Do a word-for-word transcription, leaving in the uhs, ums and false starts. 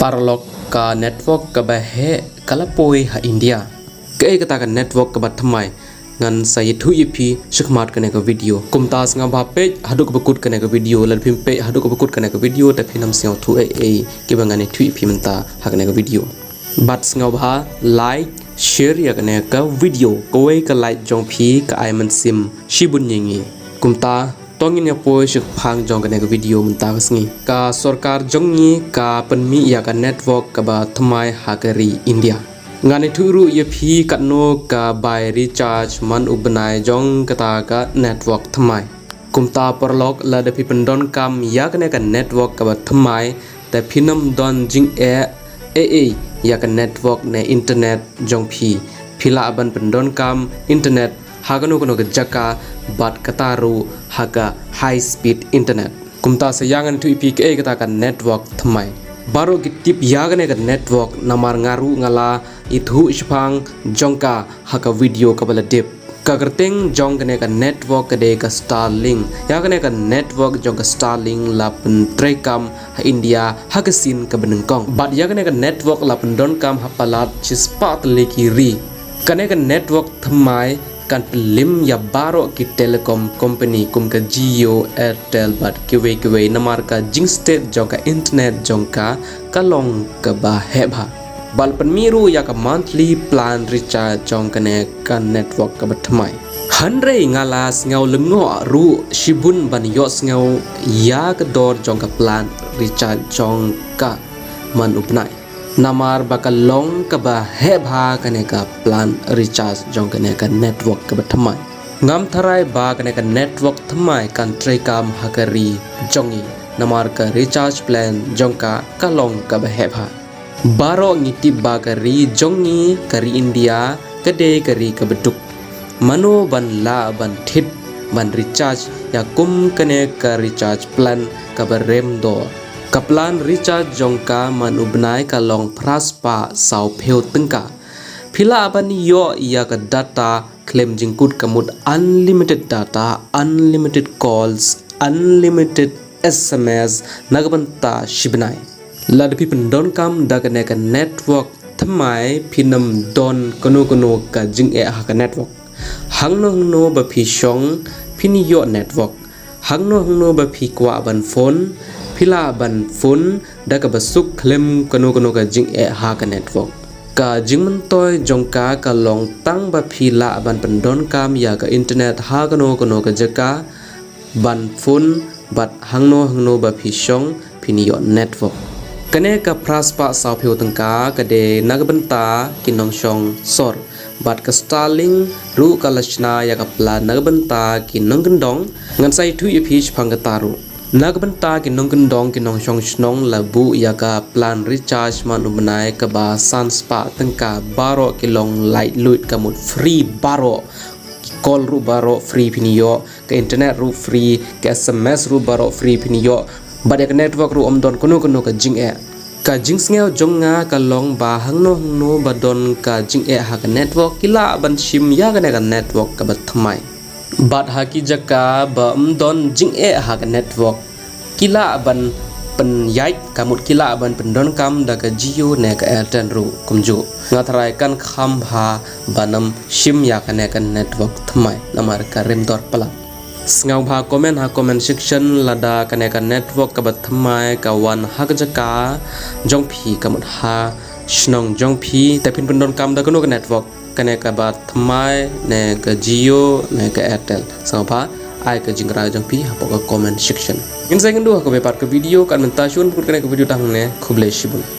Paralok, ka network kaba heh ka la poi ha India. Kaei kata ka network kaba thymmai? Ngan sa ïathuh ïa phi shakhmat kane ka video. Kumta sngewbha peit haduh kaba kut kane ka video. Lada phim peit haduh kaba kut kane ka video, te phin ym sngewthuh ei ei kiba ngan ïathuh ïa phi mynta ha kane ka video. Bad sngewbha like, share ïa kane ka video. Kawei ka like jong phi ka ai mynsiem shibun ïa ngi. Kumta to ngin ïa poi shaphang jong kane ka video mynta ka sngi. Ka sorkar jong ngi ka pynmih ïa ka network kaba thymmai ha ka ri India. Ngan ïathuh ruh ïa phi katno ka bai recharge man u bnai jong kata ka network thymmai. Kumta paralok, lada phi pyndonkam ïa kane ka network kaba thymmai, te phin ym don jingeh ei ei ïa ka network ne internet jong phi. Phi lah ban pyndonkam internet ha kano kano ka jaka, bad kata ruh ha ka high speed internet. Kumta sa ïa ngan ïathuh ïa phi kaei kata ka network thymmai. Baroh ki tip ïa kane ka network namar nga ruh nga la ïathuh shaphang jong ka ha ka video kaba la dep. Ka kyrteng jong kane ka network ka dei ka Starlink. Ïa kane ka network jong ka Starlink la pyntreikam ha India ha ka sien kaba nyngkong. Bad ïa kane ka network la pyndonkam ha palat shispah tylli ki ri. Kane ka network thymmai kan pynlem ïa baroh ki telecom company kum ka Jio, Airtel bad kiwei kiwei, namar ka jingstet jong ka internet jong ka ka long kaba heh bha. Bad la pynmih ruh ïa ka monthly plan recharge jong kane ka network kaba thymmai. Hynrei nga la sngew lyngngoh ruh shibun ban ïohsngew ïa ka dor jong ka plan recharge jong ka man u bnai. Namar ba ka long kaba heh bha kane ka plan recharge jong kane ka network kaba thymmai. Ngam tharai ba kane ka network thymmai kan treikam ha ka ri jong ngi. Namar ka recharge plan jong ka ka long kaba heh bha. Baroh ngi tip ba ka ri jong ngi, ka ri India, ka dei ka ri kaba duk. Mano ban lah ban thied ban recharge ïa kum kane ka recharge plan kaba rem dor? Ka plan recharge jong ka man u bnai ka long phra spah saw phew tyngka. Phi lah ban ïoh ïa ka data khlem jingkut, ka mut unlimited data, unlimited calls, unlimited S M S na ka bynta shi bnai. Lada phi pyndonkam da kane ka network thymmai, phin ym don kano kano ka jingeh ha ka network. Hangno hangno ba phi shong phin ïoh network. Hangno hangno ba phi kwah ban phone, phi lah ban phone da kaba suk khlem kano kano ka jingeh ha ka network. Ka jingmyntoi jong ka ka long tang ba phi lah ban pyndonkam ïa ka internet ha kano kano ka jaka, ban phone bad hangno hangno ba phi shong phin ïoh network. Kane ka phra spah saw phew tyngka ka dei na ka bynta ki nongshong sor. Bad ka Starlink ruh ka la shna ïa ka plan na ka bynta ki nongkyndong. Ngan sa ïathuh ïa phi shaphang kata ruh. Na ka bynta ki nongkyndong, ki nongshong shnong, la buh ïa ka plan recharge man u bnai kaba san spah tyngka, baroh ki long laitluid, ka mut free baroh. Ki call ruh baroh free phin ïoh, ka internet ruh free, ka S M S ruh baroh free phin ïoh. Bad ïa ka network ruh ym don kano kano ka jingeh. Ka jingsngew jong nga ka long ba hangno hangno ba don ka jingeh ha ka network, ki lah ban shim ïa kane ka network kaba thymmai. Bad ha ki jaka ba ym don jingeh ha ka network, ki lah ban pynïaid, ka mut ki lah ban pyndonkam da ka Jio ne ka Airtel ruh kumjuh. Nga tharai kan kham bha ban ym shim ïa kane ka network thymmai namar ka rem dor palat. Sngewbha comment ha comment section lada kane ka network kaba thymmai ka wan ha ka jaka jong phi, ka mut ha shnong jong phi, te phin pyndonkam da kano ka network, kane kaba thymmai ne ka Jio ne ka Airtel. Sngewbha ai ka jingrai jong phi hapoh ka comment section. Ngin sa ïakynduh ha kawei pat ka video, kat mynta shuh ban kut kane ka video tang hangne, khublei shibun.